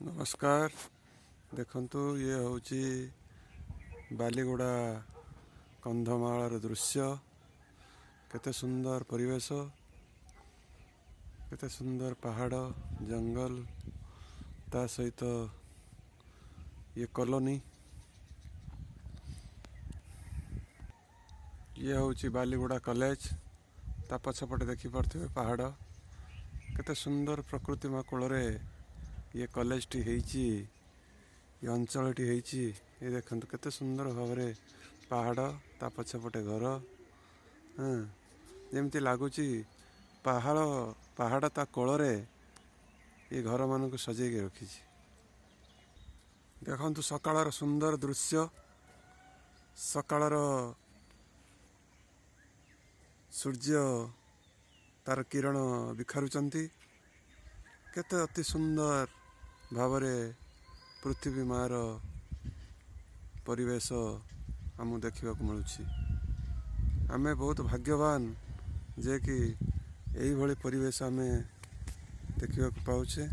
ନମସ୍କାର। ଦେଖନ୍ତୁ, ଇଏ ହେଉଛି ବାଲିଗୁଡ଼ା କନ୍ଧମାଳର ଦୃଶ୍ୟ। କେତେ ସୁନ୍ଦର ପରିବେଶ, କେତେ ସୁନ୍ଦର ପାହାଡ଼, ଜଙ୍ଗଲ, ତା ସହିତ ଇଏ କଲୋନୀ। ଇଏ ହେଉଛି ବାଲିଗୁଡ଼ା କଲେଜ। ତା ପଛପଟେ ଦେଖିପାରୁଥିବେ ପାହାଡ଼। କେତେ ସୁନ୍ଦର ପ୍ରକୃତି ମା କୋଳରେ ଇଏ କଲେଜଟି ହେଇଛି, ଏ ଅଞ୍ଚଳଟି ହେଇଛି। ଏ ଦେଖନ୍ତୁ, କେତେ ସୁନ୍ଦର ଭାବରେ ପାହାଡ଼, ତା ପଛପଟେ ଘର। ହଁ, ଯେମିତି ଲାଗୁଛି ପାହାଡ଼ ପାହାଡ଼ ତା କୋଳରେ ଏ ଘରମାନଙ୍କୁ ସଜେଇକି ରଖିଛି। ଦେଖନ୍ତୁ, ସକାଳର ସୁନ୍ଦର ଦୃଶ୍ୟ। ସକାଳର ସୂର୍ଯ୍ୟ ତାର କିରଣ ବିଖାରୁଛନ୍ତି। କେତେ ଅତି ସୁନ୍ଦର ଭାବରେ ପୃଥିବୀ ମାର ପରିବେଶ ଆମକୁ ଦେଖିବାକୁ ମିଳୁଛି। ଆମେ ବହୁତ ଭାଗ୍ୟବାନ ଯେ କି ଏଇଭଳି ପରିବେଶ ଆମେ ଦେଖିବାକୁ ପାଉଛେ।